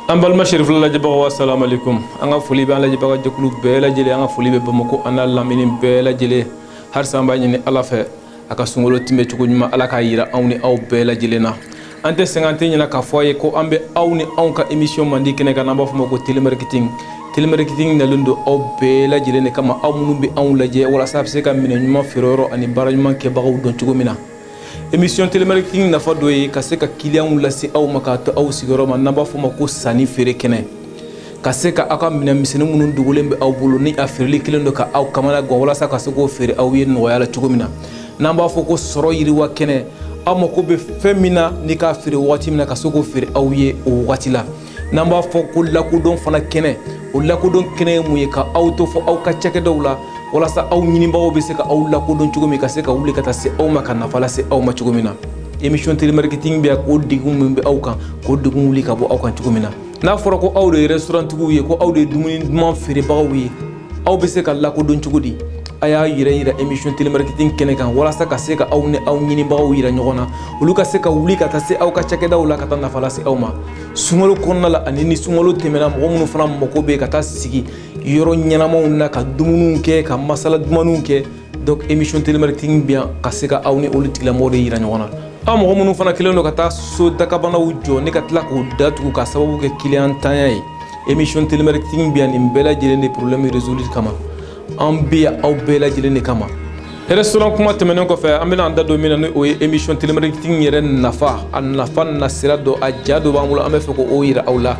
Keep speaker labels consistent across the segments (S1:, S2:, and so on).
S1: An balima Cherifla lajɛbagaw, assalamu alaikum. An ka foli bɛ an lajɛbaga jɛkulu bɛɛ lajɛlen, an ka foli bɛ Bamakɔ an n'a lamini bɛɛ lajɛlen. Halisa an b'a ɲini Ala fɛ a ka sunkalo timɛ cogo ɲuman, Ala k'a yira anw ni aw bɛɛ lajɛlen na. An tɛ sɛgɛn, an tɛ ɲinɛ k'a fɔ a ye ko an bɛ aw ni anw ka émission mandi kɛnɛ kan, n'an b'a fɔ o ma ko télémarketing. Télémarketing nalen don aw bɛɛ lajɛlen de kama, aw minnu bɛ anw lajɛ, walasa a bɛ se ka minɛn ɲuman feere yɔrɔ ani baara ɲuman kɛbagaw dɔn cogo min na. Émission télémarketing nafa dɔ ye ka se ka clients lase aw ma k'a to aw sigiyɔrɔ ma, n'an b'a fɔ o ma ko sanni feere kɛnɛ, ka se ka aw ka minɛn misɛnnin minnu dogolen bɛ aw bolo ni a feereli kelen don ka aw kamana gan, walasa ka se k'o feere aw ye nɔgɔya la cogo min na. N'an b'a fɔ ko sɔrɔ yiriwa kɛnɛ, aw mako bɛ fɛn min na ni k'a feere waati min na, ka se k'o feere aw ye o waati la. N'an b'a fɔ ko lakodɔn fana kɛnɛ, o lakodɔn kɛnɛ ye mun ye? Ka aw to fɔ aw ka cakɛdaw la, walasa aw ɲinibagaw bɛ se ka aw lakodɔn cogo min, ka se ka wuli ka taa se aw ma, ka nafa lase aw ma cogo min na. Émission télémarketing bɛ yan k'o degun min bɛ aw kan, k'o degun wuli ka bɔ aw kan cogo min na. N'a fɔra ko aw de ye restaurant-tigiw ye, ko aw de ye dumuni duman feerebagaw ye, aw bɛ se ka lakodɔn cogo di? A y'a yɛrɛ yira émission télémarketing kɛnɛ kan, walasa ka se ka aw ni aw ɲinibagaw yira ɲɔgɔn na, olu ka se ka wuli ka taa se aw ka cakɛdaw la, ka taa nafa lase aw ma sunkalo kɔnɔna la. Ani ni sunkalo tɛmɛna, mɔgɔ minnu fana mako bɛ ka taa sigi yɔrɔ ɲɛnamaw na, ka dumuniw kɛ, ka masala dumanniw kɛ, donc émission télémarketing bɛ yan ka se ka aw ni olu tigilamɔgɔw de yira ɲɔgɔn na. Aw mɔgɔ minnu fana kɛlen don ka taa so dakabanaw jɔ ni ka tila k'o datugu ka sababu kɛ client tanya ye, émission télémarketing bɛ yan nin bɛɛ lajɛlen de problème résolu kama. An bɛ yan aw bɛɛ lajɛlen de kama. Restaurant kuma tɛmɛnen kɔfɛ, an bɛna an da don min na, ni o ye émission télémarketing yɛrɛ nafa, a nafa nasira dɔ, a ja dɔ b'an bolo, an bɛ fɛ k'o yira aw la.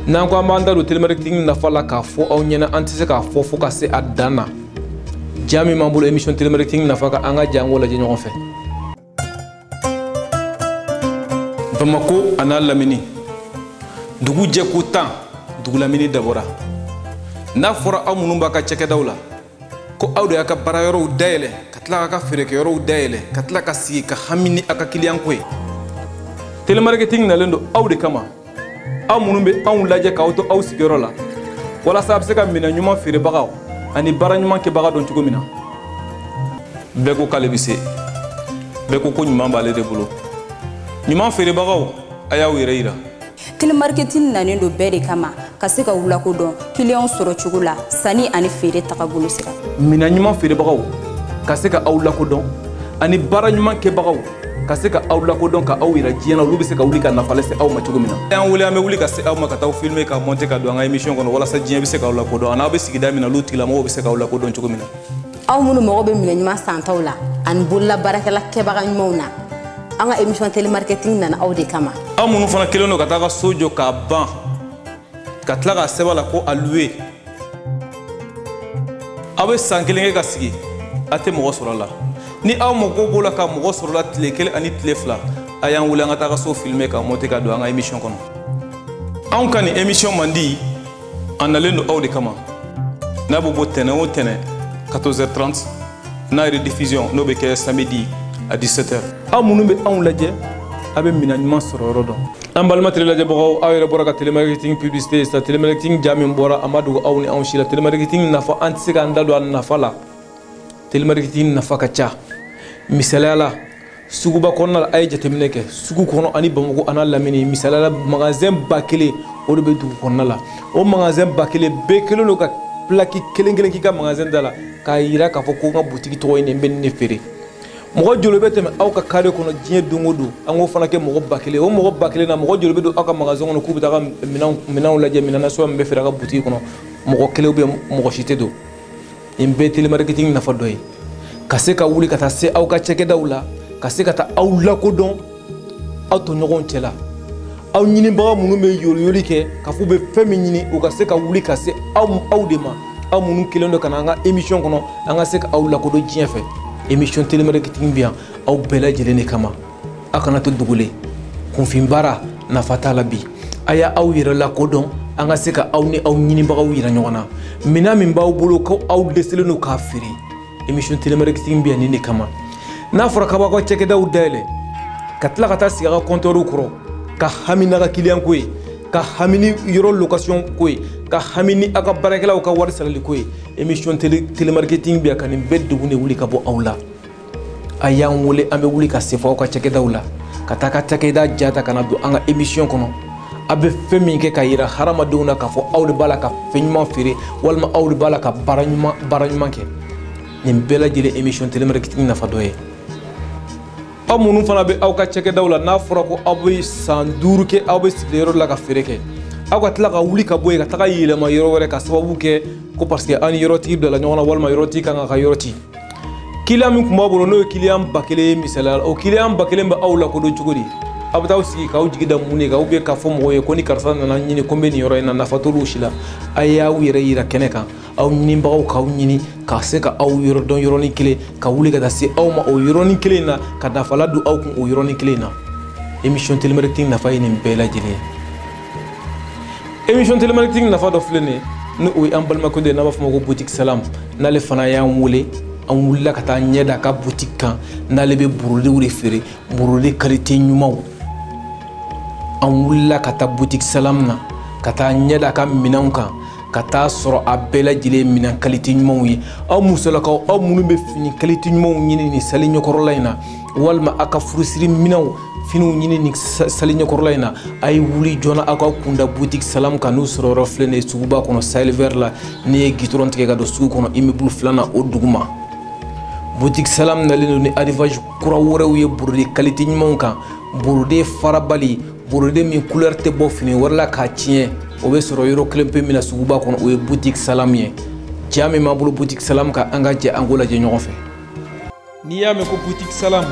S1: N'an ko an b'an da don télémarketing nafa la k'a fɔ aw ɲɛna, an tɛ se k'a fɔ fo ka se a dan na. Ja min b'an bolo émission télémarketing nafa kan, an ka ja an k'o lajɛ ɲɔgɔn fɛ. Bamako a n'a lamini, dugu jɛ ko 10, dugu lamini dabɔra. N'a fɔra aw minnu b'a ka cakɛdaw la ko aw de y'a ka baara yɔrɔw dayɛlɛ, ka tila k'a ka feerekɛyɔrɔw dayɛlɛ, ka tila ka sigi ka hami ni a ka kiliyan ko ye, télémarketing nalen don aw de kama, aw minnu bɛ anw lajɛ k'aw to aw sigiyɔrɔ la, walasa a bɛ se ka minɛn ɲuman feerebagaw ani baara ɲuman kɛbaga dɔn cogo min na. Bɛɛ ko k'ale bɛ se, bɛɛ ko ko ɲuman b'ale de bolo. Ɲuman feerebagaw, a y'aw yɛrɛ yira.
S2: Télémarketing nalen don bɛɛ de kama, ka se ka lakodɔn client sɔrɔ cogo la, sanni ani feere tagabolo sira.
S1: Minɛn ɲuman feerebagaw ka se ka aw lakodɔn, ani baara ɲuman kɛbagaw ka se ka aw lakodɔn, ka aw yira diɲɛ na, olu bɛ se ka wuli ka nafa lase aw ma cogo min na. An wele, an bɛ wuli ka se aw ma, ka taa filmer, ka monter, ka don an ka émission kɔnɔ, walasa diɲɛ bɛ se k'aw lakodɔn, ani aw bɛ sigida min na, olu tigilamɔgɔw bɛ se k'aw lakodɔn cogo min na.
S3: Aw minnu mago bɛ minɛn ɲuman santaw la ani bolola baarakɛla kɛbaga ɲumanw na, an ka émission télémarketing nana aw de kama.
S1: Aw minnu fana kɛlen don ka taa ka so jɔ k'a ban, ka tila k'a sɛbɛn la ko a louer, aw bɛ san kelen kɛ ka sigi, a tɛ mɔgɔ sɔrɔ a la. Ni aw mago b'o la ka mɔgɔ sɔrɔ la tile 1 ani tile 2, a y'an wele, an ka taa ka so filmer, ka monter, ka don an ka émission kɔnɔ. Anw ka nin émission mandi, a nalen don aw de kama. N'a bɛ bɔ tɛnɛn o tɛnɛn 14h30, n'a rediffusion n'o bɛ kɛ samedi à 17h. Aw minnu bɛ anw lajɛ, a bɛ minɛn ɲuman sɔrɔ yɔrɔ dɔn. An balima télé lajɛbagaw, aw yɛrɛ bɔra ka télémarketing publicité ye sisan. Télémarketing ja min bɔra, a ma dogo aw ni anw si la. Télémarketing nafa, an tɛ se k'an da don a nafa la. Télémarketing nafa ka ca. Misaliya la, suguba kɔnɔna la, a ye jateminɛ kɛ sugu kɔnɔ ani Bamakɔ a n'a lamini. Misaliya la, magasin 1000, o de bɛ dugu kɔnɔna la. O magasin 1000 bɛɛ kelen don ka plaque kelen kelen k'i ka magasin da la, k'a yira k'a fɔ ko n ka butigi tɔgɔ ye nin, n bɛ nin de feere. Mɔgɔ joli bɛ tɛmɛ aw ka carré kɔnɔ diɲɛ don o don? An k'o fana kɛ mɔgɔ 1000. O mɔgɔ 1000 na, mɔgɔ joli bɛ don aw ka magasin kɔnɔ k'u bɛ taa ka minɛnw lajɛ, minɛn nasɔngɔ min bɛ feere aw ka butigi kɔnɔ? Mɔgɔ kelen ou bien mɔgɔ si tɛ don. Nin bɛɛ ye télémarketing nafa dɔ ye, ka se ka wuli ka taa se aw ka cakɛdaw la, ka se ka taa aw lakodɔn aw tɔɲɔgɔnw cɛ la. Aw ɲinibaga minnu bɛ yoliyoli kɛ k'a fɔ u bɛ fɛn min ɲini, u ka se ka wuli ka se aw de ma, aw minnu kɛlen don ka na an ka émission kɔnɔ, an ka se ka aw lakodɔn diɲɛ fɛ. Émission télémarketing bɛ yan aw bɛɛ lajɛlen de kama. Aw kana to dogolen, kunfin baara nafa t'a la bi. A y'a aw yɛrɛ lakodɔn, an ka se ka aw ni aw ɲinibagaw yira ɲɔgɔn na. Minɛn min b'aw bolo ko aw dɛsɛlen don k'a feere, émission télémarketing bɛ yan nin de kama. N'a fɔra k'aw b'aw ka cakɛdaw dayɛlɛ, ka tila ka taa sigi aw ka compteur kɔrɔ, ka hami n'a ka client ko ye, ka hami ni yɔrɔ location ko ye, ka hami ni aw ka baarakɛlaw ka wari sarali ko ye, émission télémarketing bɛ yan ka nin bɛɛ degun de wuli ka bɔ aw la. A y'an wele, an bɛ wuli ka se fɔ aw ka cakɛdaw la, ka taa ka cakɛda ja ta ka na don an ka émission kɔnɔ. A bɛ fɛn min kɛ ka yira hadamadenw na k'a fɔ aw de b'a la ka fɛn ɲuman feere walima aw de b'a la ka baara ɲuman kɛ. Nin bɛɛ lajɛlen émission télémarketing nafa dɔ ye. Aw minnu fana bɛ aw ka cakɛdaw la, n'a fɔra ko aw bɛ san 5 kɛ aw bɛ sigi yɔrɔ la ka feere kɛ, aw ka tila ka wuli ka bɔ yen ka taga yɛlɛma yɔrɔ wɛrɛ ka sababu kɛ ko parce que aw ni yɔrɔtigi bilala ɲɔgɔn na walima yɔrɔtigi kan ka yɔrɔ ci. Client min tun b'aw bolo n'o ye client 1000 ye misaliya la, o client 1000 bɛ aw lakodɔn cogo di? Aw bɛ taa aw sigi k'aw jigi da mun de kan, ou bien k'a fɔ mɔgɔw ye ko ni karisa nana ɲini ko n bɛ nin yɔrɔ in na, nafa t'olu si la. A y'aw yɛrɛ yira kɛnɛ kan, aw ɲinibagaw k'aw ɲini ka se ka aw yɔrɔ dɔn yɔrɔnin kelen, ka wuli ka taa se aw ma o yɔrɔnin kelen in na, ka dafala don aw kun o yɔrɔnin kelen in na. Émission télémarketing nafa ye nin bɛɛ lajɛlen ye. Émission télémarketing nafa dɔ filɛ nin ye, ni o ye an balimakɛ dɔ ye n'an b'a fɔ o ma ko Boutique Salam, n'ale fana y'an wele, an wulila ka taa ɲɛ da a ka boutique kan, n'ale bɛ brodéw de feere, brodé qualité ɲumanw. An wulila ka taa Boutique Salam na, ka taa ɲɛ da a ka minɛnw kan, ka taa sɔrɔ a bɛɛ lajɛlen minɛn qualité ɲumanw ye. Aw musolakaw, aw minnu bɛ fini qualité ɲumanw ɲini nin sali ɲɛkɔrɔla in na, walima aw ka furusiri minɛnw finiw ɲini nin sali ɲɛkɔrɔla in na, a ye wuli joona aw ka kunda Boutique Salam kan. N'u sɔrɔ yɔrɔ filɛ nin ye suguba kɔnɔ Sahel Vert la, n'i ye goudron tigɛ ka don sugu kɔnɔ immeuble 2nan o duguma. Boutique Salam nalen don ni arrivage kura wɛrɛw ye brodé qualité ɲumanw kan, brodé farabali, brodé min couleur tɛ bɔ fini wɛrɛ la k'a tiɲɛ, o bɛ sɔrɔ yɔrɔ kelen pe min na suguba kɔnɔ, o ye Boutique Salam ye. Ja min b'an bolo Boutique Salam kan, an ka jɛ an k'o lajɛ ɲɔgɔn fɛ. N'i y'a mɛn ko Boutique Salam,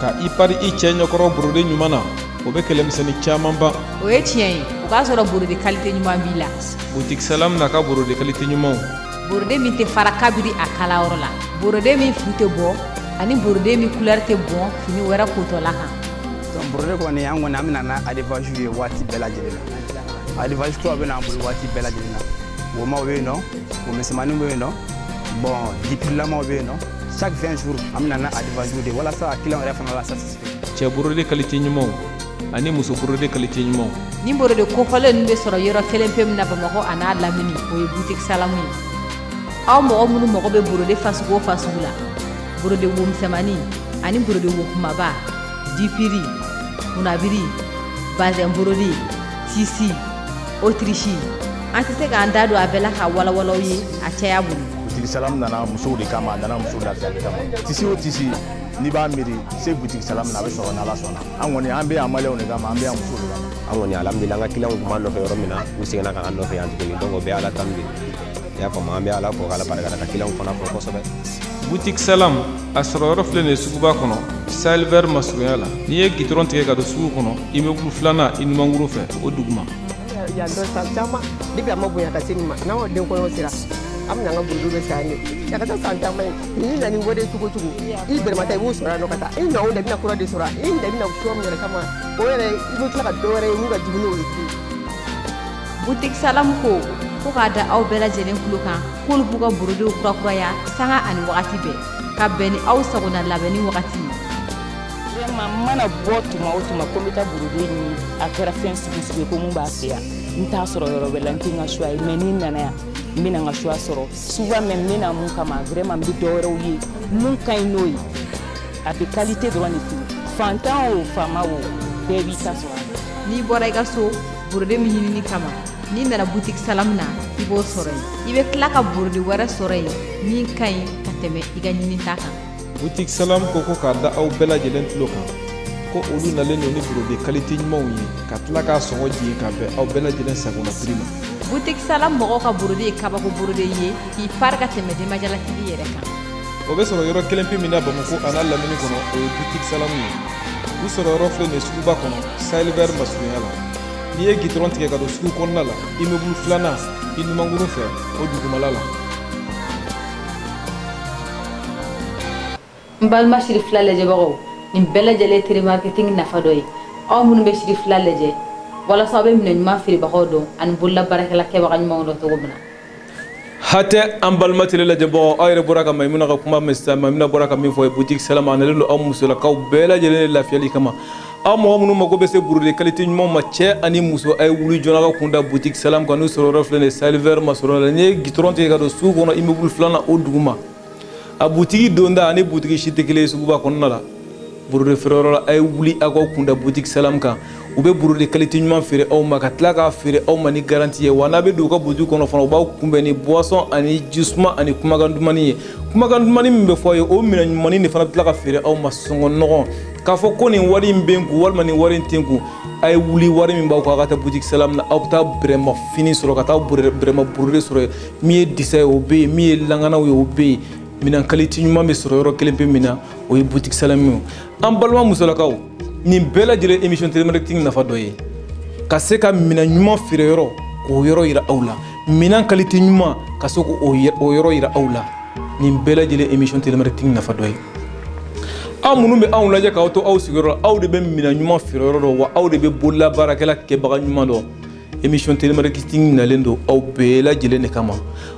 S1: ka i pari i cɛ ɲɛkɔrɔ brodé ɲuman na, o bɛ kɛlɛmisɛnnin caman ban.
S4: O ye tiɲɛ ye, o k'a sɔrɔ brodé qualité ɲuman b'i la.
S1: Boutique Salam n'a ka brodé qualité ɲumanw,
S4: brodé min tɛ fara kabiri a kalayɔrɔ la, brodé min fu tɛ bɔ, ani brodé min couleur tɛ bɔn fini wɛrɛ kotɔla kan.
S5: Brodé kɔni, an kɔni an bɛ na n'a arrivage ye waati bɛɛ lajɛlen na. Arrivage kura bɛ n'an bolo waati bɛɛ lajɛlen na. Womaw bɛ yen nɔ, womisɛnmaninw bɛ yen nɔ, bon dipirilamaw bɛ yen nɔ. Chaque 20 jours an bɛ na n'a arrivage de walasa client yɛrɛ fana la satisfait.
S1: Cɛ brodé qualité ɲumanw ani muso brodé qualité ɲumanw.
S4: Nin brodé kofɔlen ninnu bɛ sɔrɔ yɔrɔ kelen pe min na Bamakɔ a n'a lamini, o ye Boutique Salam ye. Aw mɔgɔ minnu mago bɛ brodé fasugu o fasugu la, brodé womisɛnmanin ani brodé wo kumaba, dipiri, kunnabiri, bazɛn brodé, tisi, autriche, an tɛ se k'an da don a bɛɛ la ka walawala aw ye a caya bolo.
S6: Boutique Salam nana musow de kama, a nana musow lafiyali kama. Tisi o tisi n'i b'a miiri se Boutique Salam na, a bɛ sɔrɔ n'Ala sɔnna. An kɔni an bɛ yan maliyɛnw de kama, an bɛ yan musow de kama.
S7: An kɔni alhamdulilayi, an ka clients tun b'an nɔfɛ yɔrɔ min na, u seginna ka na an nɔfɛ yan tuguni, donc o bɛɛ ye Ala tanu de ye. I y'a faamu, an bɛ Ala fo k'Ala barika da, ka clients fana fo kosɛbɛ.
S1: Boutique Salam a sɔrɔ yɔrɔ filɛ nin ye suguba kɔnɔ Sahel Vert masurunya la. N'i ye goudron tigɛ ka don sugu kɔnɔ, immeuble 2nan i numankuru fɛ o duguma.
S8: Yan dɔ san caman depuis a ma bonya ka se nin ma, n'an ka den kɔɲɔ sera, an bɛna an ka brodé bɛ san de. A ka taa san caman ye, n'i nana ni wari ye cogo o cogo, i bɛrɛmata i b'o sɔrɔ yan nɔ ka taa. I na o de bɛna kura de sɔrɔ, i na bɛna sɔ min yɛrɛ kama, o yɛrɛ i bɛ tila ka dɔ wɛrɛ ye mun ka jugu n'o ye tuguni.
S4: Boutique Salam ko k'a da aw bɛɛ lajɛlen tulo kan k'olu b'u ka brodéw kurakuraya sanga ani wagati bɛɛ ka bɛn ni aw sagona labɛnni wagati ye.
S9: Vraiment, n mana bɔ tuma o tuma ko n bɛ taa brodé ɲini, a kɛra fɛn sugu sugu ye ko mun b'a fɛ yan, n t'a sɔrɔ yɔrɔ wɛrɛ la, n tɛ n ka choix ye, mais ni n nana yan n bɛna n ka choix sɔrɔ. Souvent même n bɛna mun kama, vraiment n bɛ dɔ wɛrɛw ye mun ka ɲi n'o ye. A bɛ qualité dɔrɔn de feere, fantan o faama o bɛɛ b'i ta sɔrɔ a la.
S4: N'i bɔra i ka so brodé min ɲinini kama, n'i nana Boutique Salam na, i b'o sɔrɔ yen. I bɛ tila ka brodé wɛrɛ sɔrɔ yen min ka ɲi ka tɛmɛ i ka ɲinita kan.
S1: Boutique Salam ko k'a da aw bɛɛ lajɛlen tulo kan ko olu nalen don ni brodé qualité ɲumanw ye, ka tila k'a sɔngɔ jigin ka bɛn aw bɛɛ lajɛlen sagona prix ma.
S4: Boutique Salam mɔgɔw ka brodé ye kabako brodé ye k'i pari ka tɛmɛ denbajalatigi yɛrɛ kan.
S1: O bɛ sɔrɔ yɔrɔ kelen pe min na Bamakɔ a n'a lamini kɔnɔ, o ye Boutique Salam ye. U sɔrɔ yɔrɔ filɛ nin ye suguba kɔnɔ Sahel Vert masurunya la. N'i ye goudron tigɛ ka don sugu kɔnɔna la, immeuble 2nan i numankuru fɛ o dugumala la.
S4: N balima Siri fila lajɛbagaw, nin bɛɛ lajɛlen ye télémarketing nafa dɔ ye. Aw minnu bɛ Siri fila lajɛ, walasa aw bɛ minɛn ɲuman feerebagaw dɔn ani bolola baarakɛla kɛbaga ɲumanw dɔn cogo min na.
S1: Hatɛ an balima télé lajɛbagaw, aw yɛrɛ bɔra ka Maimuna ka kuma mɛn sisan. Maimuna bɔra ka min fɔ ye, Boutique Salam a nalen don aw musolakaw bɛɛ lajɛlen de lafiyali kama. Aw mɔgɔ minnu mago bɛ se brodé qualité ɲumanw ma, cɛ ani muso, a ye wuli joona ka kun da Boutique Salam kan. N'u sɔrɔ yɔrɔ filɛ nin ye Sahel Vert masurunya la. N'i ye goudron tigɛ ka don sugu kɔnɔ immeuble 2nan o duguma, a butigi donda ani butigi si tɛ kelen ye suguba kɔnɔna la. Brodé feereyɔrɔ la, a ye wuli aw ka kun da Boutique Salam kan. U bɛ brodé qualité ɲuman feere aw ma, ka tila k'a feere aw ma ni garantie ye. Wa n'a bɛ don u ka boutique kɔnɔ fana, u b'aw kunbɛn ni boisson ani jisuma ani kumakan dumani ye. Kumakan dumani min bɛ fɔ aw ye, o minɛn ɲumanni de fana bɛ tila ka feere aw ma sɔngɔ nɔgɔn. K'a fɔ ko nin wari in bɛ n kun walima nin wari in tɛ n kun, a ye wuli wari min b'aw kun, aw ka taa boutique Salam na, aw bɛ taa bɛrɛma fini sɔrɔ, ka taa bɛrɛma brodé sɔrɔ yen. Min ye disa ye o bɛ yen, min ye langanaw ye o bɛ yen. Minɛn qualité ɲuman bɛ sɔrɔ yɔrɔ kelen pe min na, o ye boutique Salam ye. An balima musolakaw, nin bɛɛ lajɛlen émission télémarketing nafa dɔ ye ka se ka minɛn ɲuman feere yɔrɔ k'o yɔrɔ yira aw la, minɛn qualité ɲuman ka se k'o yɔrɔ yira aw la. Nin bɛɛ lajɛlen émission télémarketing nafa dɔ ye. Aw minnu bɛ anw lajɛ k'aw to aw sigiyɔrɔ la, aw de bɛ minɛn ɲuman feere yɔrɔ dɔn, wa aw de bɛ bolola baarakɛla kɛbaga ɲuman dɔn. Émission télémarketing nalen don aw bɛɛ lajɛlen de kama.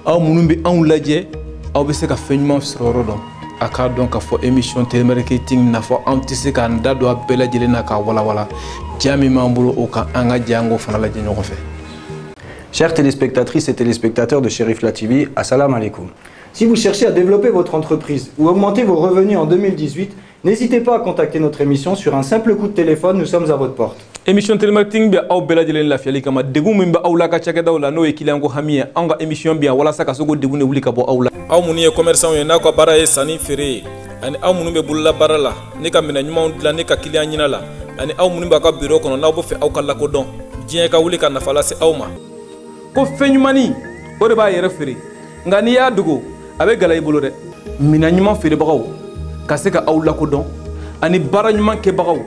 S1: Aw minnu bɛ anw lajɛ, aw bɛ se ka fɛn ɲuman sɔrɔ yɔrɔ dɔn. A k'a dɔn k'a fɔ émission télémarketing nafa, anw tɛ se k'an da don a bɛɛ lajɛlen na k'a walawala. Ja min b'an bolo o kan, an ka ja an k'o fana lajɛ ɲɔgɔn fɛ.
S10: Chers téléspectatrices et téléspectateurs de Cherifla TV, assalamu alaikum. Si vous cherchez à développer votre entreprise ou augmenter vos revenus en 2018, n'hésitez pas à contacter notre émission. Sur un simple coup de téléphone, nous sommes à votre porte.
S1: Émission télémarketing bɛ aw bɛɛ lajɛlen lafiyali kama. Degun min bɛ aw la ka cakɛdaw la, n'o ye client ko hami ye, anw ka émission bɛ yan walasa ka se k'o degun de wuli ka bɔ aw la. Aw minnu ye commerçant ye, n'aw ka baara ye sanni feere ye, ani aw minnu bɛ bolola baara la ni ka minɛn ɲumanw dilan ni ka client ɲina la, ani aw minnu b'a ka bureau kɔnɔ n'aw bɛ fɛ aw ka lakodɔn, diɲɛ ka wuli ka nafa lase aw ma. Ko fɛn ɲumanni o de b'a yɛrɛ feere, nka n'i y'a dogo a bɛ gɛlɛya i bolo dɛ. Minɛn ɲuman feerebagaw ka se ka aw lakodɔn, ani baara ɲuman kɛbagaw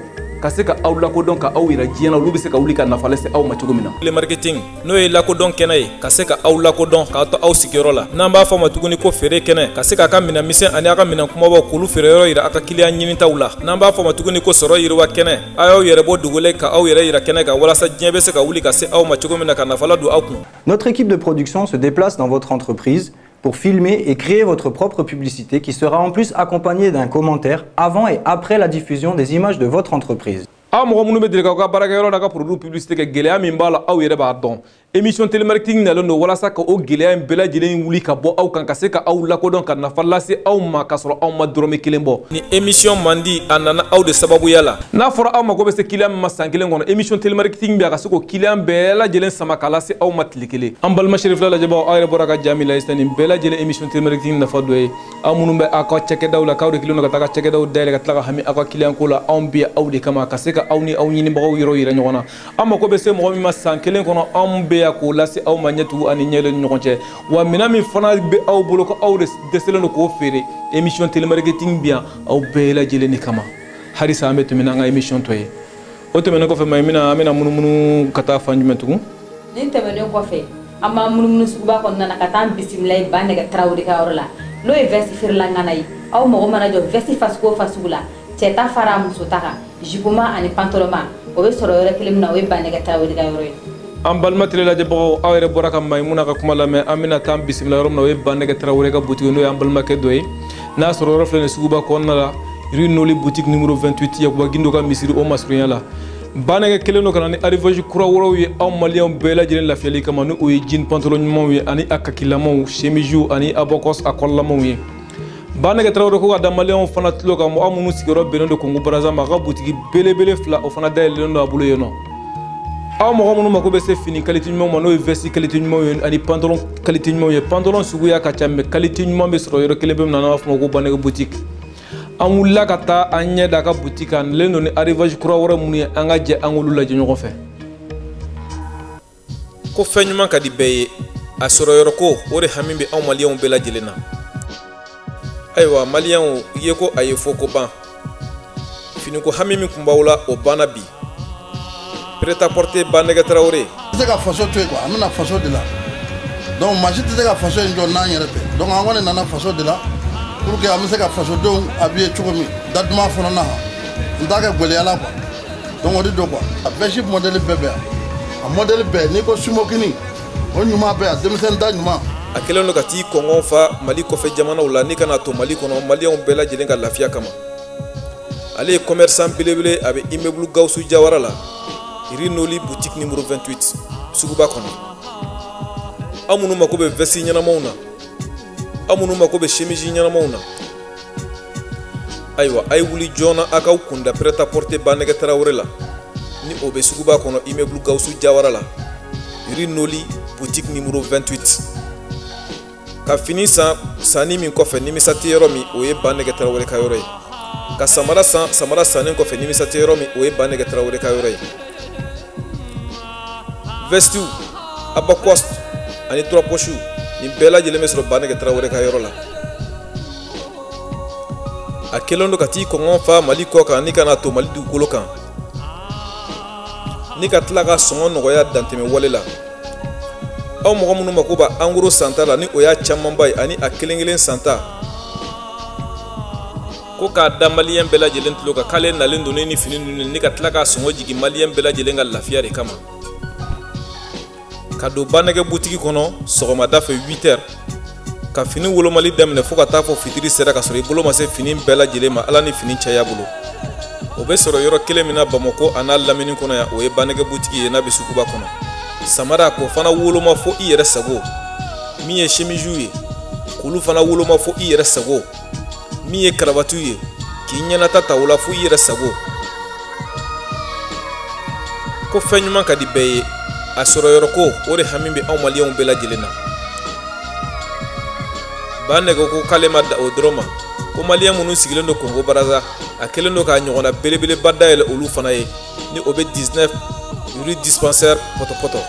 S1: ka se ka aw lakodɔn ka aw yira diɲɛ na, olu bɛ se ka wuli ka nafa lase aw ma cogo min na. Télémarketing n'o ye lakodɔn kɛnɛ ye, ka se ka aw lakodɔn k'aw to aw sigiyɔrɔ la, n'an b'a fɔ a ma tuguni ko feere kɛnɛ, ka se k'a ka minɛn misɛn ani a ka minɛn kumabaw k'olu feere yɔrɔ yira a ka kiliyan ɲinitaw la, n'an b'a fɔ a ma tuguni ko sɔrɔ yiriwa kɛnɛ. A y'aw yɛrɛ bɔ dogolen ka aw yɛrɛ yira kɛnɛ kan walasa diɲɛ bɛ se ka wuli ka se aw ma cogo min na ka nafa ladon aw kun.
S10: Notre équipe de production se déplace dans votre entreprise pour filmer et créer votre propre publicité qui sera en plus accompagnée d'un commentaire avant et après la diffusion des images de votre entreprise.
S1: Aw mɔgɔ minnu bɛ deli k'aw ka baarakɛyɔrɔ n'a ka produit publicité kɛ, gɛlɛya min b'a la aw yɛrɛ b'a dɔn. Émission télémarketing nalen don walasa ka o gɛlɛya in bɛɛ lajɛlen wuli ka bɔ aw kan, ka se ka aw lakodɔn ka nafa lase aw ma k'a sɔrɔ aw ma dɔrɔmɛ kelen bɔ. Ni émission man di, a nana aw de sababuya la. N'a fɔra aw mako bɛ se client min ma san kelen kɔnɔ, émission télémarketing bɛ a ka se k'o client bɛɛ lajɛlen sama k'a lase aw ma tile kelen. An balima Cherifla lajɛbagaw, aw yɛrɛ bɔra ka ja min lajɛ sisan, nin bɛɛ lajɛlen émission télémarketing nafa dɔ ye. Aw minnu bɛ aw ka cakɛdaw la, k'aw de kelen don ka taa ka cakɛdaw dayɛlɛ ka tila ka hami aw ka client ko la, anw bɛ aw de kama ka se ka aw ni aw ɲinibagaw yɔrɔ yira ɲɔgɔn na. An mako bɛ se mɔgɔ min ma san kelen kɔnɔ, anw bɛ yan k'o lase aw ma ɲɛtugu ani ɲɛlen ni ɲɔgɔn cɛ. Wa minɛn min fana bɛ aw bolo ko aw de dɛsɛlen don k'o feere, émission télémarketing bɛ yan aw bɛɛ lajɛlen de kama. Halisa an bɛ tɛmɛ n'an ka émission tɔ ye. O tɛmɛnen kɔfɛ, Mayimuna, an bɛna munumunu ka taa fan jumɛn tugun?
S4: Nin tɛmɛnen kɔfɛ, an b'an munumunu suguba kɔnɔna na ka taa an bisimila ye Banɛgɛ Tarawele ka yɔrɔ la, n'o ye veste feerela ŋana ye. Aw mago mana jɔ veste fasugu o fasugu la, cɛ ta fara muso ta kan, jupema ani pantalonma, o bɛ sɔrɔ yɔrɔ kelen min na, o ye Banɛgɛ Tarawele ka yɔrɔ ye.
S1: An balima tele lajɛbagaw, aw yɛrɛ bɔra ka Mayimuna ka kuma lamɛn. An bɛna taa bisimila yɔrɔ min na, o ye Banɛgɛ Tarawele ka boutique, n'o y'an balimakɛ dɔ ye. N'a sɔrɔ yɔrɔ filɛ nin suguba kɔnɔna la, rue Noli boutique numéro 28, Yakuba Gindo ka misiri o masurunya la. Banɛgɛ kelen don ka na ni arrivage kura wɛrɛw ye aw maliyɛnw bɛɛ lajɛlen lafiyali kama, ni o ye jean pantalon ɲumanw ye ani a kakilamaw, chemisew ani abakɔs a kɔlɔlamaw ye. Banɛgɛ Tarawele ko ka da maliyɛnw fana tulo kan, mɔgɔ minnu sigiyɔrɔ bɛnnen don Kongo Brazza ma, a ka butigi belebele fila o fana dayɛlɛlen don a bolo yen nɔ. Aw mɔgɔ minnu mako bɛ se fini qualité ɲumanw ma, n'o ye veste qualité ɲumanw ye ani pantalon qualité ɲumanw ye, pantalon suguya ka ca, mais qualité ɲuman bɛ sɔrɔ yɔrɔ kelen pe min na, n'an b'a fɔ o ma ko Banɛgɛ boutique. An wulila ka taa an ɲɛ da a ka boutique kan, nalen don ni arrivage kura wɛrɛ minnu ye, an ka jɛ an k'olu lajɛ ɲɔgɔn fɛ. Ko fɛn ɲuman ka di bɛɛ ye, a sɔrɔ yɔrɔ ko o de hami bɛ anw maliyɛnw bɛɛ lajɛlen na. Ayiwa maliyɛnw, ye ko a ye fɔ ko ban, finiko hami min tun b'aw la o banna bi. Prêt-à-porter Banɛgɛ Tarawele.
S11: Tɛ se ka faso to yen quoi, an bɛna faso de la. Donc maa si tɛ se ka faso in jɔ n'an yɛrɛ tɛ. Donc an kɔni nana faso de la pour que an bɛ se ka fasodenw habiller cogo min da duman fana na, n t'a kɛ gɛlɛya la quoi. Donc o de don quoi. A veste modèle bɛɛ bɛ yan, a modèle bɛɛ, n'i ko sumokini o ɲuman bɛ yan, denmisɛnnin ta ɲuman.
S1: A kɛlen don ka t'i kɔngɔn fa Mali kɔfɛ jamanaw la ni kana to Mali kɔnɔ maliyɛnw bɛɛ lajɛlen ka lafiya kama. Ale ye commerçant belebele, a bɛ immeuble Gawusu Jawara la, rue Noli boutique numéro 28 suguba kɔnɔ. Aw minnu mako bɛ veste ɲɛnamaw na, aw minnu mako bɛ chemise ɲɛnamaw na, ayiwa a ye wuli joona a k'aw kunda prêt-à-porter Banɛgɛ Tarawele la. Ni o bɛ suguba kɔnɔ immeuble Gawusu Jawara la, rue Noli, boutique numéro 28. Ka fini san sanni min kɔfɛ nimisa tɛ yɔrɔ min, o ye Banɛgɛ Tarawele ka yɔrɔ ye. Ka samara san, samara sannen kɔfɛ nimisa tɛ yɔrɔ min, o ye Banɛgɛ Tarawele ka yɔrɔ ye. Vestiw, abacost ani trois poches, nin bɛɛ lajɛlen bɛ sɔrɔ Banɛgɛ Tarawele ka yɔrɔ la. A kɛlen don ka t'i kɔngɔ fa Mali kɔ kan ni ka na to Mali dugukolo kan, ni ka tila ka sɔngɔ nɔgɔya dantɛmɛ wale la. Aw mɔgɔ minnu mako b'a en gros santa la, ni o y'a camanba ye ani a kelen kelen santa, ko k'a da maliyɛn bɛɛ lajɛlen tulo kan k'ale nalen don ni fini ninnu, ni ka tila k'a sɔngɔ jigin maliyɛn bɛɛ lajɛlen ka lafiya de kama. Ka don Banɛgɛ butigi kɔnɔ sɔgɔmada fɛ 8 heures, ka fini wolomali daminɛ fo ka taa fɔ fitiri sera ka sɔrɔ i bolo ma se fini bɛɛ lajɛlen ma, Ala ni fini caya bolo. O bɛ sɔrɔ yɔrɔ kelen min na Bamakɔ a n'a lamini kɔnɔ yan, o ye Banɛgɛ butigi ye n'a bɛ suguba kɔnɔ. Samara k'o fana woloma fo i yɛrɛ sago, min ye chemisiw ye k'olu fana woloma fo i yɛrɛ sago, min ye karavatiw ye k'i ɲɛnata ta o la fo i yɛrɛ sago. Ko fɛn ɲuman ka di bɛɛ ye, a sɔrɔ yɔrɔ ko o de hami bɛ anw maliyɛnw bɛɛ lajɛlen na. Banɛgɛ ko k'ale ma da o dɔrɔn ma, ko maliyɛn minnu sigilen don Kongo Baraza, a kɛlen don k'a ɲɔgɔnna belebeleba dayɛlɛ olu fana ye, ni o bɛ 19 rue dispensaire Pɔtɔpɔtɔ.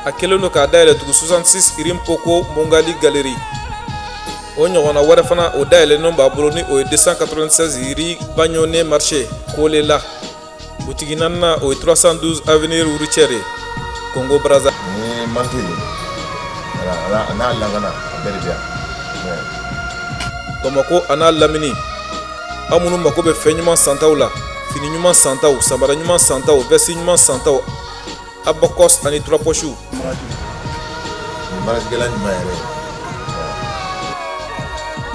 S1: A kɛlen don k'a dayɛlɛ tugun 66 rue Mpoko Mongali Galerie. O ɲɔgɔnna wɛrɛ fana o dayɛlɛnnen b'a bolo, ni o ye 296 rue Bagnone Marché Kolela. Butigi naaninan o ye 312 avenue Routière ye Congo Brazza.
S6: Ni manque ye a n'a langana a bɛɛ de bɛ yan.
S1: Bamakɔ a n'a lamini, aw minnu mako bɛ fɛn ɲuman santaw la, fini ɲuman santaw, samara ɲuman santaw, veste ɲuman santaw, abacos ani trois poches.
S6: Nin baarakɛla ɲuman yɛrɛ.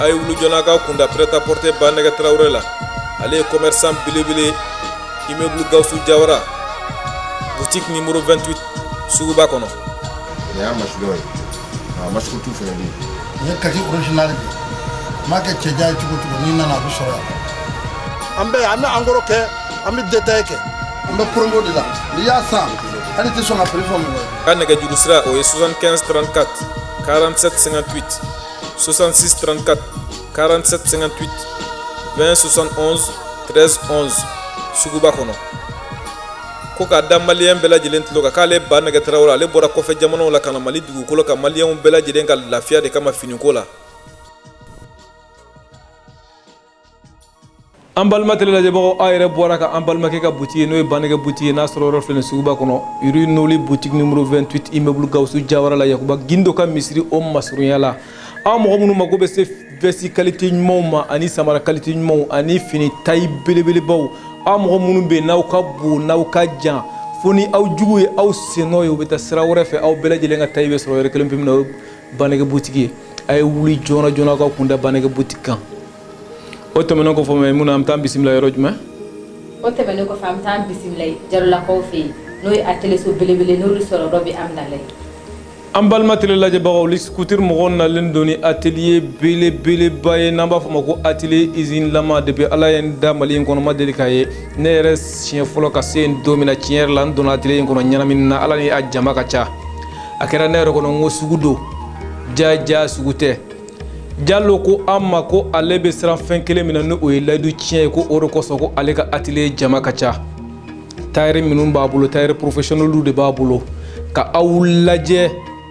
S1: A ye wuli joona k'aw kunda prêt à porter Banɛgɛ Tarawele la. Ale ye commerçant belebele, immeuble Gawusu Jawara, boutique numéro 28, suguba kɔnɔ.
S6: Nin y'a masilɔ ye, a masikutu fana bɛ yen.
S11: Nin ye kaki original de ye. N m'a kɛ cɛjan ye cogo o cogo, n'i nana a bɛ sɔrɔ yan. An bɛ yan, an bɛ en gros kɛ, an bɛ détail kɛ, an bɛ promo de la. N'i y'a san, hali tɛ sɔn ka prix fɔ mɔgɔ ye.
S1: Ka nɛgɛjuru sira o ye 75 34 47 58, 66 34 47 58, 20 71 13 11, suguba kɔnɔ. Ko k'a da maliyɛn bɛɛ lajɛlen tulo kan k'ale Banɛgɛ Tarawele, ale bɔra kɔfɛ jamanaw la ka na Mali dugukolo kan maliyɛnw bɛɛ lajɛlen ka lafiya de kama finiko la. An balima tele lajɛbagaw, aw yɛrɛ bɔra ka an balimakɛ ka butigi ye, n'o ye Banɛgɛ butigi ye, n'a sɔrɔ yɔrɔ filɛ nin suguba kɔnɔ, rue Noli, boutique numéro 28, immeuble Gawusu Jawara la, Yakuba Gindo ka misiri o masurunya la. Aw mɔgɔ minnu mako bɛ se veste qualité ɲumanw ma ani samara qualité ɲumanw ani fini taille belebelebaw, aw mɔgɔ minnu bɛ yen n'aw ka bon n'aw ka jan, fo ni aw jugu ye aw sennɔ ye, u bɛ taa sira wɛrɛ fɛ, aw bɛɛ lajɛlen ka taille bɛ sɔrɔ yɔrɔ kelen pe min na, o ye Banɛgɛ butigi ye. A ye wuli joona joona aw ka kun da Banɛgɛ butigi kan. O tɛmɛnen kɔfɛ, Maimuna, an bɛ taa bisimila yɔrɔ jumɛn?
S4: O tɛmɛnen kɔfɛ, an bɛ taa bisimila Jarolakaw fɛ yen, n'o ye atelier belebele, n'olu sɔrɔ yɔrɔ bɛ Amidalayi.
S1: An balima tele lajɛbagaw, Luxe Couture mɔgɔw nalen don ni atelier belebeleba ye, n'an b'a fɔ ma ko atelier usine lama. Depuis Ala ye n da Mali in kɔnɔ, ma deli k'a ye. Ne yɛrɛ siɲɛ fɔlɔ ka se yen don min na, tiɲɛ yɛrɛ la, n donna atelier in kɔnɔ ɲɛnamini na, Ala ni a jama ka ca. A kɛra ne yɛrɛ kɔnɔ n ko sugu don, ja ja sugu tɛ. Jalo ko an ma ko ale bɛ siran fɛn kelen min na, ni o ye layidu tiɲɛ ye, ko o de kosɔn ko ale ka atelier jama ka ca. Tailleur minnu b'a bolo, tailleur professionnel de b'a bolo, ka aw lajɛ,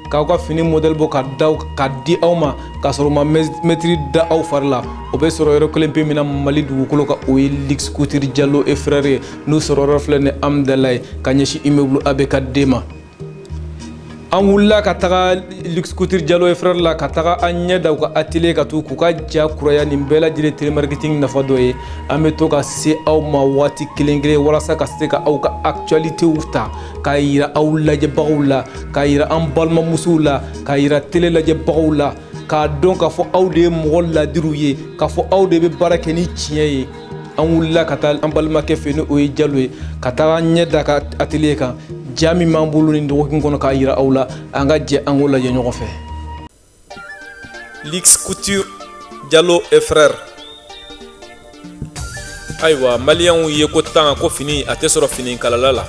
S1: k'aw ka fini modèle bɔ ka da ka di aw ma, k'a sɔrɔ u ma mɛtiri da aw fari la. O bɛ sɔrɔ yɔrɔ kelen pe min na Mali dugukolo kan, o ye Luxe Couture Jalo et frère ye, n'u sɔrɔ yɔrɔ filɛ nin Amidalayi, ka ɲɛsin immeuble ABK ma. An wulila ka taga Luxe Couture Jalo et frère la, ka taga an ɲɛ da u ka atelier ka t'u k'u ka ja kuraya. Nin bɛɛ lajɛlen télémarketing nafa dɔ ye. An bɛ to ka se aw ma waati kelen kelen walasa ka se ka aw ka actualitéw ta k'a yira aw lajɛbagaw la, k'a yira an balimamusow la, k'a yira télé lajɛbagaw la, k'a dɔn k'a fɔ aw de ye mɔgɔ ladiriw ye, k'a fɔ aw de bɛ baara kɛ ni tiɲɛ ye. An wulila ka taa an balimakɛ fɛ, ni o ye Jalo ye, ka taga an ɲɛ da ka atelier kan. Ja min b'an bolo nin dɔgɔkun kɔnɔ k'a yira aw la, an ka jɛ an k'o lajɛ ɲɔgɔn fɛ. Luxe Couture Jalo et frère. Ayiwa, maliyɛnw ye ko tan ko fini a tɛ sɔrɔ fini kalala la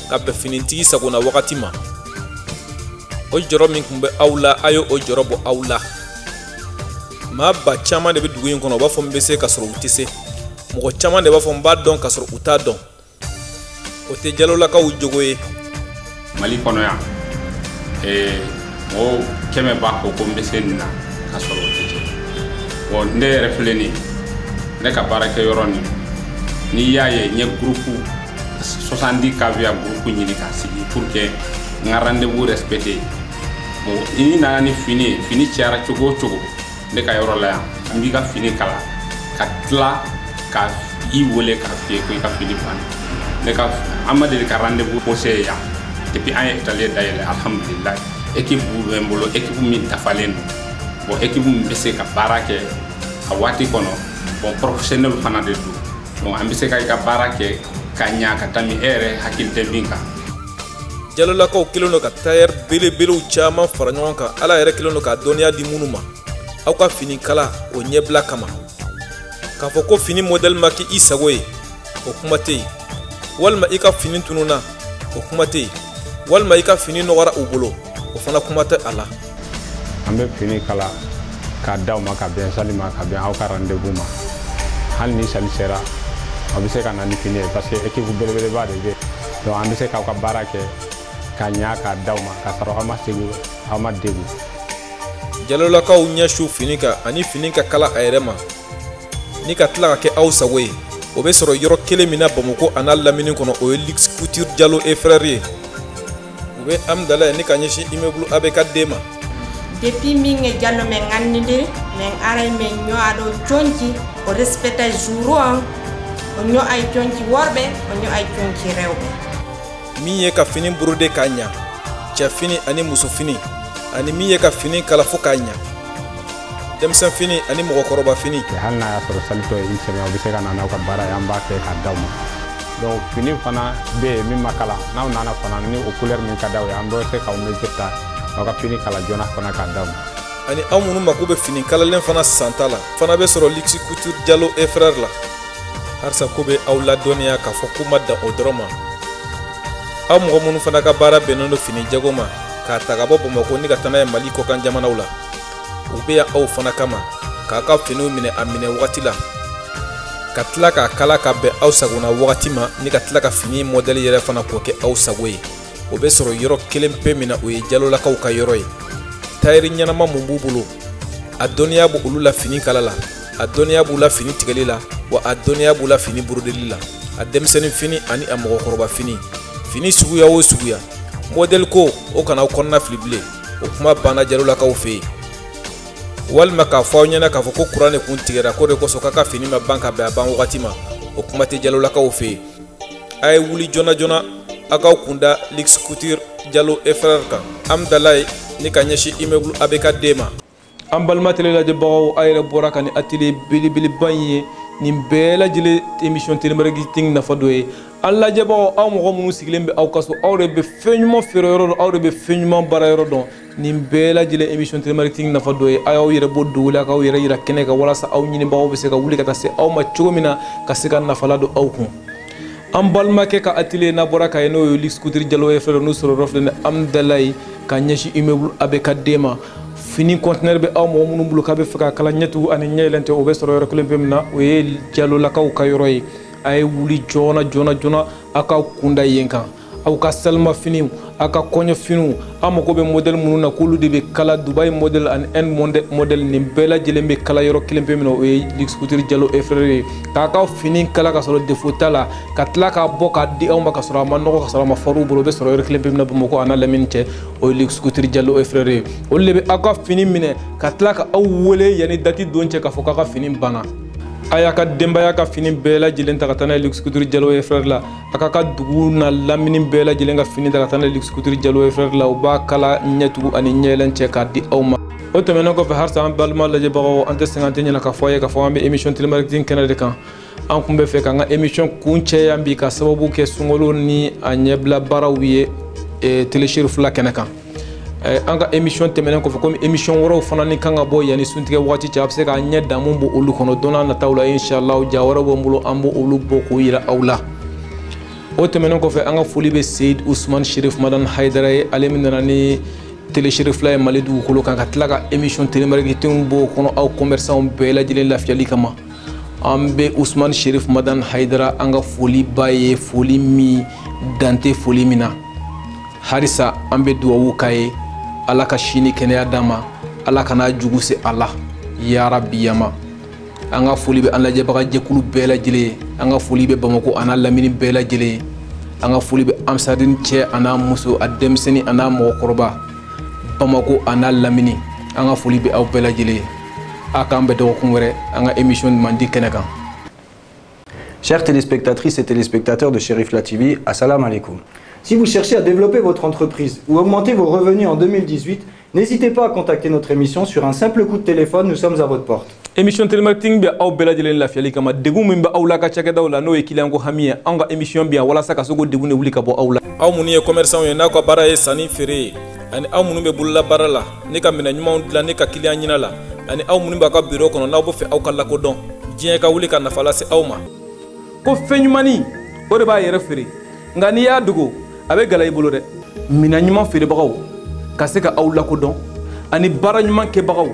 S1: ka bɛn finitigi sagona wagati ma. O jɔrɔ min tun bɛ aw la, a ye o jɔrɔ bɔ aw la. Maa ba caman de bɛ dugu in kɔnɔ, u b'a fɔ n bɛ se ka sɔrɔ u tɛ se. Mɔgɔ caman de b'a fɔ n b'a dɔn ka sɔrɔ u t'a dɔn. O tɛ Jalolakaw jogo ye.
S12: Mali kɔnɔ yan, mɔgɔw 100 b'a fɔ ko n bɛ se nin na ka sɔrɔ o tɛ cɛ. Bon, ne yɛrɛ filɛ nin ye, ne ka baarakɛyɔrɔ nin, n'i y'a ye n ye groupe 70 kVA groupe ɲini k'a sigi pour que n ka rendez-vous respecter. Bon, n'i nana ni fini ye, fini cayara cogo o cogo ne ka yɔrɔ la yan, n b'i ka fini kala ka tila ka i wele k'a f'i ye ko i ka fini banna. Ne ka an ma deli ka rendez-vous posé yan depuis an ye atelier dayɛlɛ. Alhamdulilayi, équipe bɛ n bolo, équipe min dafalen don. Bon, équipe min bɛ se ka baara kɛ a waati kɔnɔ. Bon, professionnel fana de don. Donc an bɛ se ka i ka baara kɛ ka ɲa ka tɛmɛ e yɛrɛ hakili tɛ min kan.
S1: Jalolakaw kɛlen don ka tayɛri belebelew caman fara ɲɔgɔn kan. Ala yɛrɛ kɛlen don k'a dɔnniya di minnu ma aw ka fini kala o ɲɛbila kama. K'a fɔ ko fini modèle ma kɛ i sago ye, o kuma tɛ yen. Walima i ka fini tununna, o kuma tɛ yen. Walima i ka fini nɔgɔra u bolo, o fana kuma tɛ a la.
S12: An bɛ fini kala k'a d'aw ma ka bɛn sali ma, ka bɛn aw ka rendez-vous ma. Hali ni sali sera, aw bɛ se ka na ni fini ye parce que équipe belebeleba de bɛ yen. Donc an bɛ se k'aw ka baara kɛ ka ɲa k'a d'aw ma k'a sɔrɔ aw ma segu, aw ma degun.
S1: Jalolakaw ɲɛ su fini kan ani fini ka kala a yɛrɛ ma ni ka tila ka kɛ aw sago ye, o bɛ sɔrɔ yɔrɔ kelen min na Bamakɔ a n'a lamini kɔnɔ, o ye Luxe Couture Diallo et Frères ye. U bɛ Amdalaye ni ka ɲɛsin immeuble ABK D ma.
S13: Depuis min e Diallo min gandidiri, min aray min ño'a ɗo conci, o respecta jour on, o ño'ay conci worɓe, o ño'ay conci rewɓe.
S1: Min ye ka fini brodé k'a ɲa, cɛfini ani musofini, ani min ye ka fini kala fo k'a ɲa, denmisɛn fini ani mɔgɔkɔrɔba fini.
S12: Hali n'a y'a sɔrɔ salitɔ ye une semaine, aw bɛ se ka na n'aw ka baara ye, an b'a kɛ k'a d'aw ma. Donc fini fana bɛ yen min ma kala, n'aw nana fana ni o couleur min ka d'aw ye, an bɛ se k'aw mesure ta aw ka fini kala joona fana k'a d'aw ma.
S1: Ani aw minnu mako bɛ fini kalalen fana santa la fana bɛ sɔrɔ Luxe Couture Diallo et Frères la. Halisa ko bɛ aw ladɔnniya k'a fɔ k'u ma dan o dɔrɔn ma. Aw mɔgɔ minnu fana ka baara bɛnnen don fini jago ma k'a ta ka bɔ Bamakɔ ni ka taa n'a ye Mali kɔkan jamanaw la, u bɛ yan aw fana kama k'a ka finiw minɛ a minɛ wagati la, ka tila k'a kala ka bɛn aw sagona wagati ma, ni ka tila ka fini modèle yɛrɛ fana k'o kɛ aw sago ye. O bɛ sɔrɔ yɔrɔ kelen pe min na, o ye Jalolakaw ka yɔrɔ ye. Tayɛri ɲɛnama mun b'u bolo, a dɔnniya b'olu la fini kala la, a dɔnniya b'u la fini tigɛli la, wa a dɔnniya b'u la fini burodeli la, a denmisɛnnin fini ani a mɔgɔkɔrɔba fini, fini suguya o suguya, modèle ko o kana aw kɔnɔna fili bilen, o kuma banna Jalolakaw fɛ yen. Walima k'a fɔ aw ɲɛna k'a fɔ ko kuran de kun tigɛra, ko de kosɔn k'a ka fini ma ban ka bɛn a ban wagati ma, o kuma tɛ Jalolakaw fɛ yen. A ye wuli joona joona, aw k'aw kunda Luxe Couture Diallo et Frères kan, Amdalaye ni ka ɲɛsin immeuble ABK D ma. An balima télé lajɛbagaw, a yɛrɛ bɔra ka nin atelier belebeleba in ye. Nin bɛɛ lajɛlen émission télémarketing nafa dɔ ye. An lajɛbagaw, aw mɔgɔ minnu sigilen bɛ aw ka so, aw de bɛ fɛn ɲuman feere yɔrɔ dɔn, aw de bɛ fɛn ɲuman baara yɔrɔ dɔn. Nin bɛɛ lajɛlen émission télémarketing nafa dɔ ye. A y'aw yɛrɛ bɔ dogo la, k'aw yɛrɛ yira kɛnɛ kan, walasa aw ɲinibagaw bɛ se ka wuli ka taa se aw ma cogo min na, ka se ka nafala don aw kun. An balimakɛ ka atelier n'a bɔra ka ye, n'o ye Luxe Couture Diallo et Frères, n'u sɔrɔ yɔrɔ filɛ nin Amdalaye ka ɲɛsin immeuble ABK D ma. Fini conteneur bɛ aw mɔgɔ minnu bolo k'a bɛ fɛ ka kala ɲɛtugu ani ɲɛ yɛlɛn tɛ, o bɛ sɔrɔ yɔrɔ kelen pe min na, o ye Jalolakaw ka yɔrɔ ye. A ye wuli joona joona joona, aw k'aw kunda yen kan. Aw ka salima finiw, aw ka kɔɲɔ finiw, aw mago bɛ modèle minnu na k'olu de bɛ kala, Dubaï modèle ani Inde modèle, nin bɛɛ lajɛlen bɛ kala yɔrɔ kelen pe min na, o ye Luxe Couture Diallo et Frères ye. K'a ka fini kala ka sɔrɔ défaut t'a la, ka tila k'a bɔ k'a di aw ma ka sɔrɔ a ma nɔgɔ, ka sɔrɔ a ma far'u bolo, o bɛ sɔrɔ yɔrɔ kelen pe min na Bamakɔ a n'a lamini cɛ, o ye Luxe Couture Diallo et Frères ye. Olu de bɛ aw ka fini minɛ ka tila ka aw wele yanni date don cɛ k'a fɔ k'aw ka fini banna. A y'a ka denbaya ka fini bɛɛ lajɛlen ta ka taa n'a ye Luxe Couture Diallo et Frères la. A k'a ka dugu n'a lamini bɛɛ lajɛlen ka fini ta ka taa n'a ye Luxe Couture Diallo et Frères la. U b'a kala ɲɛtugu ani ɲɛyɛlɛn cɛ k'a di aw ma. O tɛmɛnen kɔfɛ, halisa an balima lajɛbagaw, an tɛ sɛgɛn, an tɛ ɲinɛ k'a fɔ a ye k'a fɔ an bɛ émission télémarketing kɛnɛ de kan. An kun bɛ fɛ k'an ka émission kuncɛ yan bi, ka sababu kɛ sunkalo ni a ɲɛbila baaraw ye télé Cherifla kɛnɛ kan. An ka émission tɛmɛnen kɔfɛ, komi émission wɛrɛw fana ni kan ka bɔ yanni suntigɛ waati cɛ, a bɛ se k'a ɲɛ damu bɔ olu kɔnɔ don n'a nataw la, inshallah. Ja wɛrɛw b'an bolo, an b'olu bɔ k'o yira aw la. O tɛmɛnen kɔfɛ, an ka foli bɛ Seyid Usman Sherif Madan Hayidara ye, ale min nana ni télé Cherifla ye Mali dugukolo kan, ka tila ka émission télémarketing bɔ o kɔnɔ aw commerçants bɛɛ lajɛlen lafiyali kama. An bɛ Usman Sherif Madan Hayidara, an ka foli ba ye, foli min dan tɛ foli min na. Halisa an bɛ duwawu k'a ye, Ala ka sini kɛnɛya d'an ma, Ala kana jugu se a la, yarabi yama. An ka foli bɛ an lajɛbaga jɛkulu bɛɛ lajɛlen ye, an ka foli bɛ Bamakɔ a n'a lamini bɛɛ lajɛlen ye, an ka foli bɛ Amsadine cɛ a n'a muso, a denmisɛnnin a n'a mɔgɔkɔrɔba, Bamakɔ a n'a lamini, an ka foli bɛ aw bɛɛ lajɛlen ye. A k'an bɛn dɔgɔkun wɛrɛ an ka émission mandi kɛnɛ kan.
S10: Chers téléspectatrices et téléspectateurs de Cherifla TV, assalamu alaikum. Si vous cherchez à développer votre entreprise ou augmenter vos revenus en 2018, n'hésitez pas à contacter notre émission sur un simple coup de téléphone, nous sommes à votre porte.
S1: Émission télémarketing bɛ aw bɛɛ lajɛlen lafiyali kama. Degun min bɛ aw la ka cakɛdaw la, n'o ye client ko hami ye, anw ka émission bɛ yan walasa ka se k'o degun de wuli ka bɔ aw la. Aw minnu ye commerçant ye, n'aw ka baara ye sanni feere ye, ani aw minnu bɛ bolola baara la ne ka minɛn ɲumanw dilan ne ka client ɲina la, ani aw minnu b'a ka bureau kɔnɔ, n'aw bɛ fɛ aw ka lakodɔn, diɲɛ ka wuli ka nafa lase aw ma. Ko fɛn ɲumanni, o de b'a yɛrɛ feere, nka n'i y'a dogo, a bɛ gɛlɛya i bolo dɛ. Minɛn ɲuman feerebagaw ka se ka aw lakodɔn, ani baara ɲuman kɛbagaw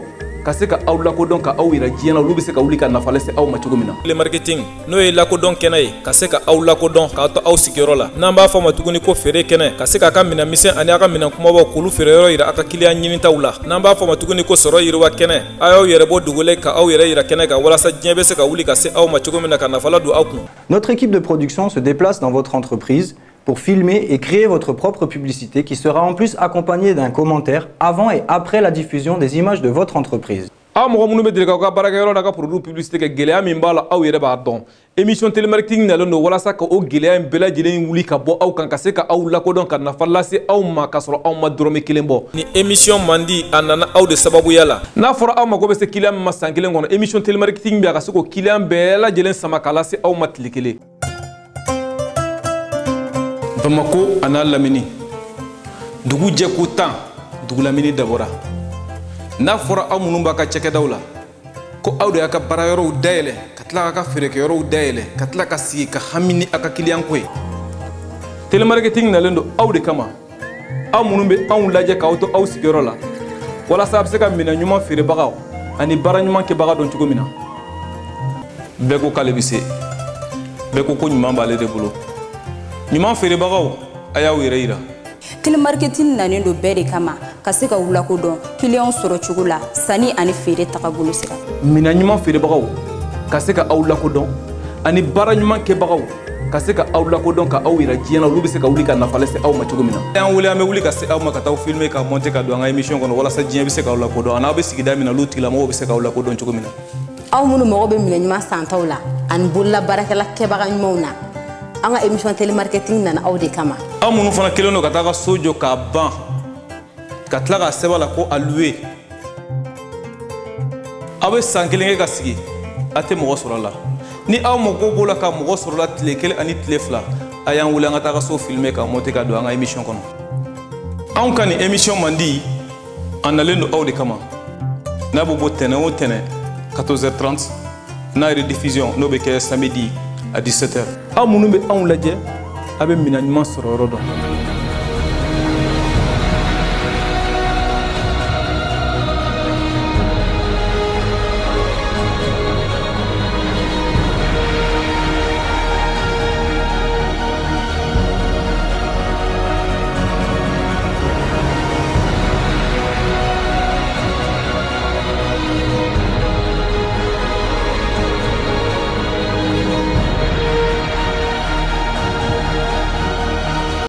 S1: ka se ka aw lakodɔn, ka aw yira diɲɛ na, olu bɛ se ka wuli ka nafa lase aw ma cogo min na. Télémarketing, n'o ye lakodɔn kɛnɛ ye, ka se ka aw lakodɔn k'aw to aw sigiyɔrɔ la, n'an b'a fɔ a ma tuguni ko feere kɛnɛ, ka se k'a ka minɛn misɛn ani a ka minɛn kumabaw k'olu feereyɔrɔ yira a ka kiliyan ɲinitaw la, n'an b'a fɔ a ma tuguni ko sɔrɔ yiriwa kɛnɛ, a y'aw yɛrɛ bɔ dogolen ka aw yɛrɛ yira kɛnɛ kan, walasa diɲɛ bɛ se ka wuli ka se aw ma cogo min na, ka nafa ladon aw kun.
S10: Notre équipe de production se déplace dans votre entreprise pour filmer et créer votre propre publicité qui sera en plus accompagnée d'un commentaire avant et après la diffusion des images de votre entreprise.
S1: Aw mɔgɔ minnu bɛ deli k'aw ka baarakɛyɔrɔ n'a ka produit publicité kɛ, gɛlɛya min b'a la, aw yɛrɛ b'a dɔn. Émission télémarketing nalen don walasa ka o gɛlɛya in bɛɛ lajɛlen wuli ka bɔ aw kan, ka se ka aw lakodɔn, ka nafa lase aw ma, ka sɔrɔ aw ma dɔrɔmɛ kelen bɔ. Ni émission mandi, a nana aw de sababuya la. N'a fɔra aw mako bɛ se client min ma san kelen kɔnɔ, émission télémarketing bɛ a ka se k'o client bɛɛ lajɛlen sama k'a lase aw ma tile kelen. Bamako a n'a lamini, dugu jɛ ko 10, dugu lamini dabɔra. N'a fɔra aw minnu b'a ka cakɛdaw la ko aw de y'a ka baarayɔrɔw dayɛlɛ, ka tila k'a ka feerekɛyɔrɔw dayɛlɛ, ka tila ka sigi ka hami ni a ka kiliyan ko ye, télémarketing nalen don aw de kama. Aw minnu bɛ anw lajɛ k'aw to aw sigiyɔrɔ la, walasa a bɛ se ka minɛn ɲuman feerebagaw ani baara ɲuman kɛbaga dɔn cogo min na. Bɛɛ ko k'ale bɛ se, bɛɛ ko ko ɲuman b'ale de bolo. Ɲuman feerebagaw, a y'aw yɛrɛ yira.
S2: Télémarketing nalen don bɛɛ de kama, ka se ka lakodɔn kiliyanw sɔrɔ cogo la, sanni ani feere tagabolo sira.
S1: Minɛn ɲuman feerebagaw ka se ka aw lakodɔn, ani baara ɲuman kɛbagaw ka se ka aw lakodɔn, ka aw yira diɲɛ na, olu bɛ se ka wuli ka nafa lase aw ma cogo min na. An wele, an bɛ wuli ka se aw ma, ka taa filmer, ka monter, ka don an ka émission kɔnɔ, walasa diɲɛ bɛ se k'aw lakodɔn, ani aw bɛ sigida min na, olu tigilamɔgɔw bɛ se k'aw lakodɔn cogo min na.
S3: Aw minnu mago bɛ minɛn ɲuman santaw la ani bolola baarakɛla kɛbaga ɲumanw na, an ka émission télémarketing nana aw de kama.
S1: Aw minnu fana kɛlen don ka taa ka so jɔ k'a ban, ka tila k'a sɛbɛn la ko a louer, aw bɛ san kelen kɛ ka sigi, a tɛ mɔgɔ sɔrɔ a la. Ni aw mago b'o la ka mɔgɔ sɔrɔ la tile kelen ani tile fila, a y'an wele, an ka taa ka so filmer, ka monter, ka don an ka émission kɔnɔ. Anw ka nin émission mandi, a nalen don aw de kama. N'a bɛ bɔ tɛnɛn o tɛnɛn 14h30, n'a rediffusion n'o bɛ kɛ samedi à 17h. Aw minnu bɛ anw lajɛ, a bɛ minɛn ɲuman sɔrɔ yɔrɔ dɔn.